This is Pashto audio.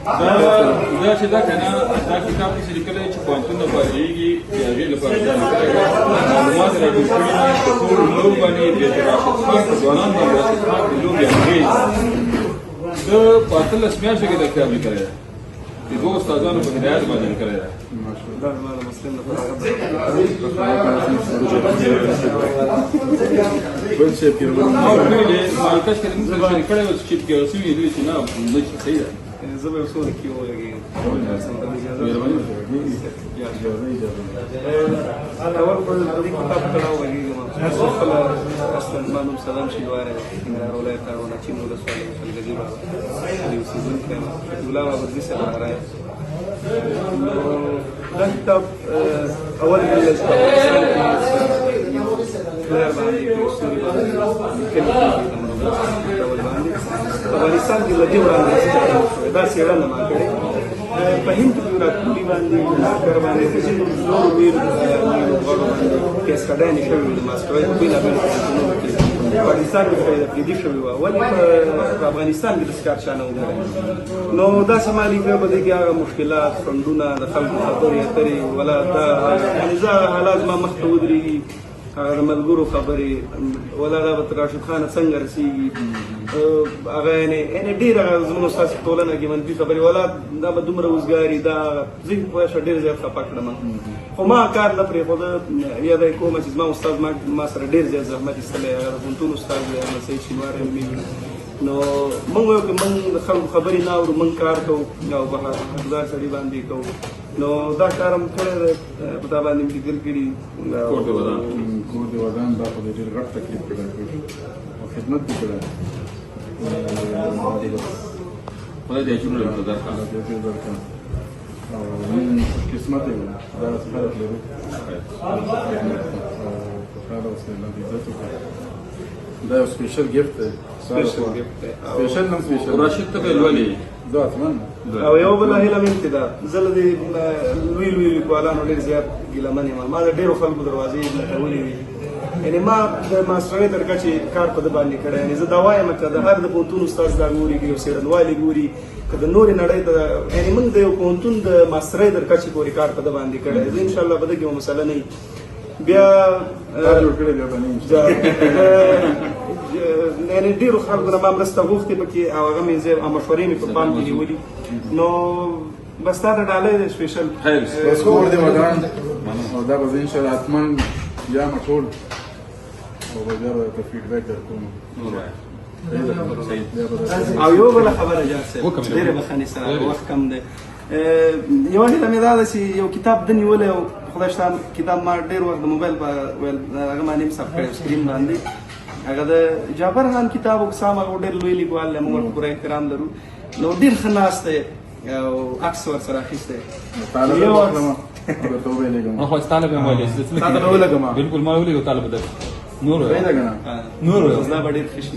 دا چې دا کنه دا کتاب چې لیکلی چې پوهنتون نه فارغېږي د هغې لپاره دا لیکلی دی، معلومات راټول کړي دي په ټولو لوبو باندې، د راشد خان په ځوانان باندې راشد خان د لوبې اغېز. ده په 18 میاشتو کې دا کتاب لیکلی دی، د دوو استادانو په هدایت باندې لیکلی دی. دا زما د مسلم لپاره بل شی پیرونه. ما ورته ویلې، مالکش کې موږ سره شریک کړی و چې پکې هغه څه وي چې نه نه چې صحیح ده. زه به یو څو دقیقې وغږېږم. مهرباني. اجازه اجازه. اول خو د دې کتاب تړاو غږېږم. زه خپله اصلاً زما نوم سلام شینواری دی، ننګرهار ولایت اړوند اچین ولسوالۍ خلګزي بابا کلي اوسېدونکی یم، شفیع الله بابرزي صاحب راغی. نو دا کتاب اول ځل دی چې په افغانستان کې یو پلیر باندې، په یو ستوري باندې لیکل کېږي د منوګراف په ډول باندې. په افغانستان کې له دې وړاندې څه شوی، دا څېړنه ما کړې. په هند کې ویرات کوهلي باندې، ټنډولکر باندې، په ځینو نورو لوی لوبغاړو باندې کیس سټډیانې شوې وې د ماسټرۍ په بېلابېلو پوهنتونونو کې. پاکستان کې شاید افریدي شوې وه، ولې په افغانستان کې داسې کار چا نه و کړی. نو داسې ما لیکه، په دې کې هغه مشکلات، خنډونه، د خلکو خبرې اترې، ولا دا یعنې زه هغه حالات زما مخ ته ودرېږي، هغه د ملګرو خبرې، ولا دا به تر راشد خانه څنګه رسېږي، هغه یعنې ډېر هغه زموږ ستاسې په ټولنه کې منفي خبرې، ولا دا به دومره وزګاري، دا زه خدای شه ډېر زیات خفه کړم. خو ما کار نه پرېښوده. یاده یې کومه چې زما استاد ما سره ډېر زیات زحمت ایستلی، هغه د پوهنتون استاد دی، احمد سعید شینواری نومېږي. نو موږ وایو که موږ د خلکو خبرې نه اورو، موږ کار کوو او په حقدار سړي باندې کوو. نو دا کار هم کړی دی، په دا باندې مې لیکل کړي. کور دې ودان. کور دې ودان. دا خو دې ډېر غټ تکلیف پیدا کړ او خدمت دې کړی. خدای دې اجرونه درته درکړه. الله دې اجر درکړه. او موږ خوشقسمت یو، داسې خلک لرو. او خوشحاله اوسئ، الله دې عزت وکړي. دا یو special gift دی. Special gift دی. Special نم special. راشد ته به لولې. زه حتماً. او یو بله هیله مې هم ده، زه له دې لوی لوی لیکوالانو ډېر زیات ګیله من یم. ما د ډېرو خلکو دروازې لټولې دي، یعنې ما د ماسټرۍ تر کچې کار په ده باندې کړی. یعنې زه دا وایم که د هر د پوهنتون استاد دا ګوري، که یو څېړنوالي ګوري، که د نورې نړۍ ته، یعنې موږ د یو پوهنتون د ماسټرۍ تر کچې پورې کار په ده باندې کړی. زه انشاءالله په ده کې یوه مسله نه وي. بیا تا جوړ کړی بیا به نه. یعنې ډېرو خلکو نه ما مرسته غوښتې پکې، او هغه مې زه مشورې مې په پام کې نیولي. نو بس تا ته ډالۍ دی special. خیر. بس کور دې ودان. او دا به زه انشاءالله حتماً یم ټول، او به بیا به درته feedback درکوم. نور وایه. صحیح. بیا به درته او یو بله خبره جان صاحب، وکړه. ډېرې بخښنې سره، وخت کم دی. یوه هیله مې دا ده چې یو کتاب ده نیولی او خدای شته کتاب ما ډېر وخت د موبایل په ویل هغه باندې هم ثبت کړی screen باندې، هغه د جابر خان کتاب او سام، هغه ډېر لوی لیکوال دی، موږ ورته پوره احترام لرو. نو ډېر ښه ناست دی او عکس ورسره اخیستی. تاله یو واخلم او درته وبه یې لېږم. ما خو ستاله به ویلې. تا ته به ولګم. بالکل، ما ولېږه، طالب ده. نور صحیح ده که نه؟ نور. دا به ډېر ښه شي.